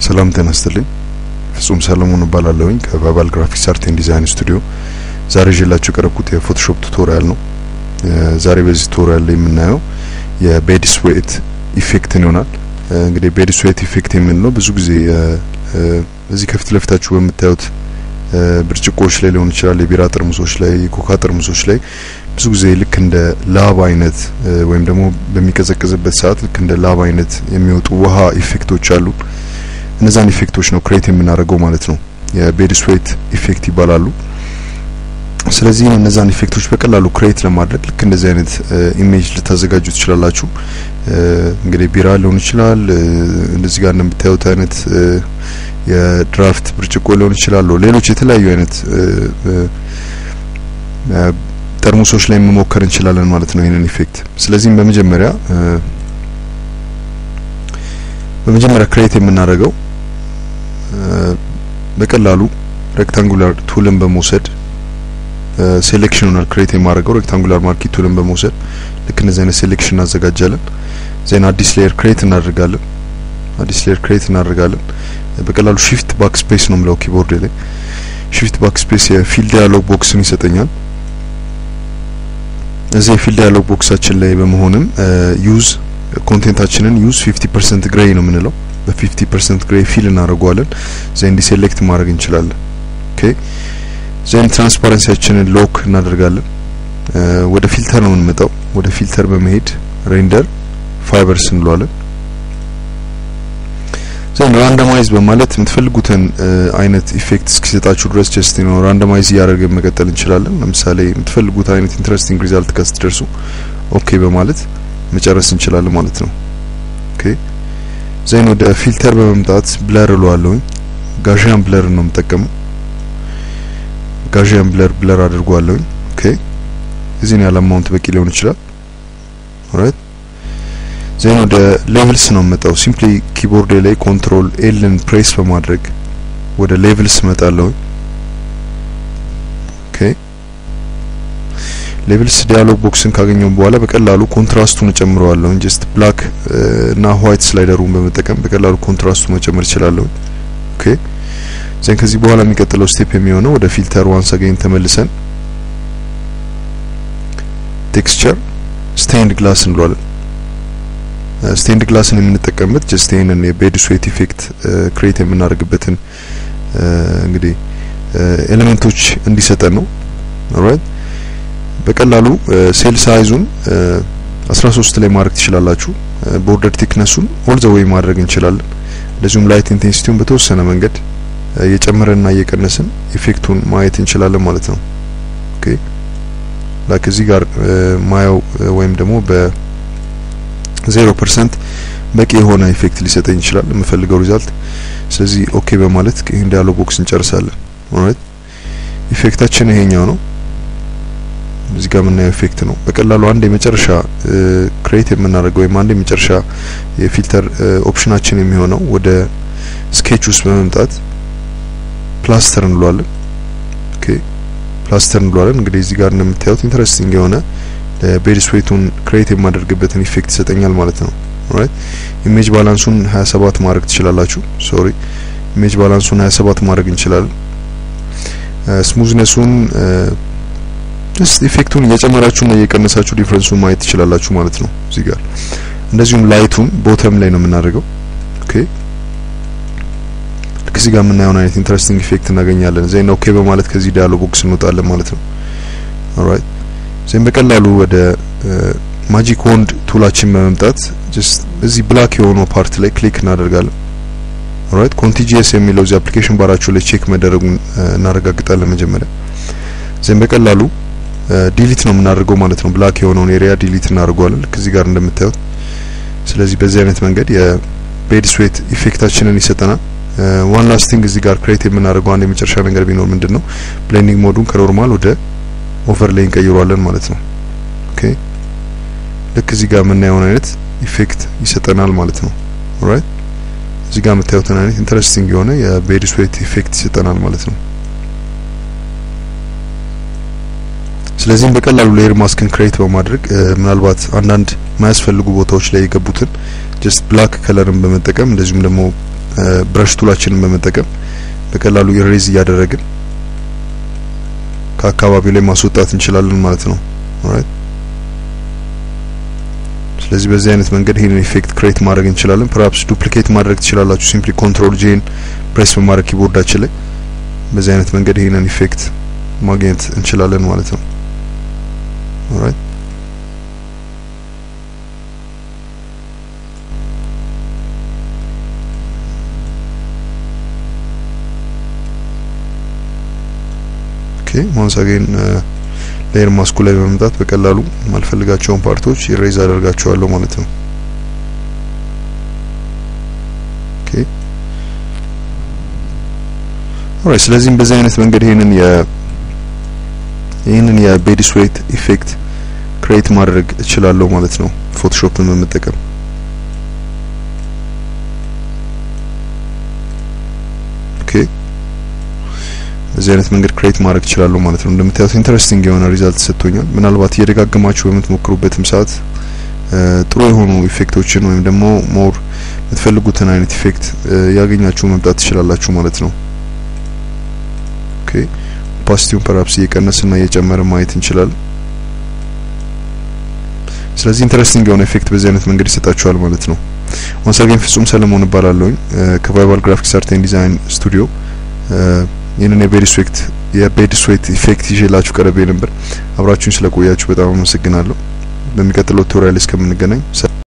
ሰላም ጤና ይስጥልኝ። ፍጹም ሰለሞን እባላለሁኝ ከቫባል Graphics Art and Design Studio። ዛሬ ይዤላችሁ የቀረብኩት የ Photoshop tutorial ነው። ዛሬ በዚህ tutorial ላይ የምናየው የ bed sweat effect ን ይሆናል። እንግዲህ bed sweat effect የምንለው ብዙ ጊዜ እዚህ ከፊት ለፊታችሁ በምታዩት ብርጭቆዎች ላይ ሊሆን ይችላል፣ የቢራ ጠርሙሶች ላይ፣ የኮካ ጠርሙሶች ላይ ብዙ ጊዜ ልክ እንደ ላብ አይነት ወይም ደግሞ በሚቀዘቅዝበት ሰዓት ልክ እንደ ላብ አይነት የሚወጡ ውሃ effect ኦች አሉ። እነዛን effect ኦች ነው create የምናደርገው ማለት ነው። የ bed sweat effect ይባላሉ። ስለዚህ እነዛን effect ኦች በቀላሉ create ለማድረግ ልክ እንደዚህ አይነት image ልታዘጋጁ ትችላላችሁ። እንግዲህ ቢራ ሊሆን ይችላል፣ እንደዚህ ጋር እንደምታዩት አይነት የድራፍት ብርጭቆ ሊሆን ይችላል፣ ሌሎች የተለያዩ አይነት ጠርሙሶች ላይ መሞከር እንችላለን ማለት ነው ይሄንን effect። ስለዚህም በመጀመሪያ create የምናደርገው በቀላሉ rectangular tool ን በመውሰድ selection ኡን create የማደርገው rectangular marquee tool ን በመውሰድ ልክ እንደዚህ አይነት selection እናዘጋጃለን። Then አዲስ layer create እናደርጋለን። አዲስ layer create እናደርጋለን። በቀላሉ shift backspace ነው የምለው keyboard ላይ። Shift backspace የ fill dialog box ን ይሰጠኛል። እዚህ የ fill dialog box ኣችን ላይ በመሆንም use content ኣችንን use 50% gray ነው የምንለው። በ50% gray fill እናደርገዋለን። Then deselect ማድረግ እንችላለን። Okay, then transparency ያችንን lock እናደርጋለን። ወደ filter ነው የምንመጣው። ወደ filter በመሄድ render fibers እንለዋለን። Then randomize በማለት የምትፈልጉትን አይነት effect እስኪሰጣችሁ ድረስ just ነው randomize እያደረግን መቀጠል እንችላለን። ለምሳሌ የምትፈልጉት አይነት interesting result ጋር ስትደርሱ okay በማለት መጨረስ እንችላለን ማለት ነው። Okay, then ወደ filter በመምጣት blur እለዋለሁኝ። Gaussian blur ነው የምጠቀመው። Gaussian blur blur አድርጓለሁኝ። Okay, እዚህን ያህል amount በቂ ሊሆን ይችላል። Alright, then ወደ levels ነው የምመጣው። Simply keyboard ላይ Control L ን ፕሬስ በማድረግ ወደ levels እመጣለሁ። Okay, levels dialog box ን ካገኘው በኋላ በቀላሉ contrast ኡን እጨምረዋለሁ። Just black እና white slider ኡን በመጠቀም በቀላሉ contrast ኡ መጨመር እችላለሁ። Okay, then ከዚህ በኋላ የሚቀጥለው step የሚሆነው ወደ filter once again ተመልሰን texture stained glass እንለዋለን። Stained glass ን የምንጠቀምበት just ይሄንን የ bed sweat effect create የምናደርግበትን እንግዲህ element ኦች እንዲሰጠን ነው። Alright, በቀላሉ cell size ኡን 13 ላይ ማድረግ ትችላላችሁ። Border thickness ኡን all the way ማድረግ እንችላለን። እንደዚሁም light intensity ውን በተወሰነ መንገድ እየጨመረና እየቀነስን effect ኡን ማየት እንችላለን ማለት ነው። Okay, like እዚህ ጋር ማየው ወይም ደግሞ በ 0% በቂ የሆነ effect ሊሰጠኝ ይችላል የምፈልገው result። ስለዚህ okay በማለት ይሄን dialog box እንጨርሳለን። Alright, effect ኣችን ይሄኛው ነው። እዚህ ጋር የምናየው effect ነው። በቀላሉ አንድ የመጨረሻ create የምናደርገው ወይም አንድ የመጨረሻ የ filter option ኣችን የሚሆነው ወደ sketch ውስጥ በመምጣት ፕላስተር እንለዋለን። Okay, plaster እንለዋለን። እንግዲህ እዚህ ጋር እንደምታዩት interesting የሆነ bed sweat ኡን create የማደርግበትን effect ይሰጠኛል ማለት ነው። Alright, image balance ኡን 27 ማድረግ ትችላላችሁ። Sorry, image balance ኡን 27 ማድረግ እንችላለን። Smoothness ኡን just effect ኡን እየጨመራችሁና እየቀነሳችሁ difference ኡን ማየት ትችላላችሁ ማለት ነው እዚህ ጋር። እንደዚሁም light ኡን bottom ላይ ነው የምናደርገው። Okay, ልክ እዚህ ጋር የምናየውን አይነት interesting effect እናገኛለን። Then okay በማለት ከዚህ dialog box እንወጣለን ማለት ነው። Alright, then በቀላሉ ወደ magic wand tool ኣችን በመምጣት just እዚህ black የሆነው part ላይ click እናደርጋለን። Alright, contiguous የሚለው እዚህ application bar ኣችሁ ላይ check መደረጉን እናረጋግጣለን መጀመሪያ። Then በቀላሉ delete ነው የምናደርገው ማለት ነው። Black የሆነውን area delete እናደርገዋለን ልክ እዚህ ጋር እንደምታዩት። ስለዚህ በዚህ አይነት መንገድ የ bed sweat effect ኣችንን ይሰጠናል። One last thing እዚህ ጋር create የምናደርገው አንድ የመጨረሻ ነገር ቢኖር ምንድነው blending mode ኡን ከ normal ወደ overlay እንቀይረዋለን ማለት ነው። Okay, ልክ እዚህ ጋር የምናየውን አይነት effect ይሰጠናል ማለት ነው። Alright, እዚህ ጋር የምታዩትን አይነት interesting የሆነ የ bed sweat effect ይሰጠናል ማለት ነው። ስለዚህም በቀላሉ layer mask ን create በማድረግ ምናልባት አንዳንድ የማያስፈልጉ ቦታዎች ላይ የገቡትን just black color ን በመጠቀም እንደዚሁም ደግሞ brush tool ኣችንን በመጠቀም በቀላሉ erase እያደረግን ከአካባቢው ላይ ማስወጣት እንችላለን ማለት ነው። Alright፣ ስለዚህ በዚህ አይነት መንገድ ይሄንን effect create ማድረግ እንችላለን። Perhaps duplicate ማድረግ ትችላላችሁ። Simply Control J ን press በማድረግ keyboard ኣችን ላይ በዚህ አይነት መንገድ ይሄንን effect ማግኘት እንችላለን ማለት ነው። Alright፣ okay፣ once again layer mask ኡ ላይ በመምጣት በቀላሉ ማልፈልጋቸውን part ኦች erase አደርጋቸዋለሁ ማለት ነው። Okay፣ alright፣ ስለዚህ በዚህ አይነት መንገድ ይሄንን የ bed sweat effect create ማድረግ እችላለሁ ማለት ነው Photoshop ን በመጠቀም። Okay፣ በዚህ አይነት መንገድ create ማድረግ እችላለሁ ማለት ነው። እንደምታዩት interesting የሆነ result ሰጥቶኛል። ምናልባት እየደጋገማችሁ በምትሞክሩበትም ሰዓት ጥሩ የሆኑ effect ኦችን ወይም ደግሞ more የምትፈልጉትን አይነት effect ያገኛችሁ መምጣት ትችላላችሁ ማለት ነው። Okay፣ opacity ውን perhaps እየቀነስና እየጨመረ ማየት እንችላለን። ስለዚህ interesting የሆነ effect በዚህ አይነት መንገድ ይሰጣችኋል ማለት ነው። Once again ፍጹም ሰለሞን እባላለሁኝ ከቫይባል Graphics Art and Design Studio። ይህንን የ bed sweat effect ይዤላችሁ ቀርቤ ነበር። አብራችሁኝ ስለቆያችሁ በጣም አመሰግናለሁ። በሚቀጥለው tutorial እስከምንገናኝ።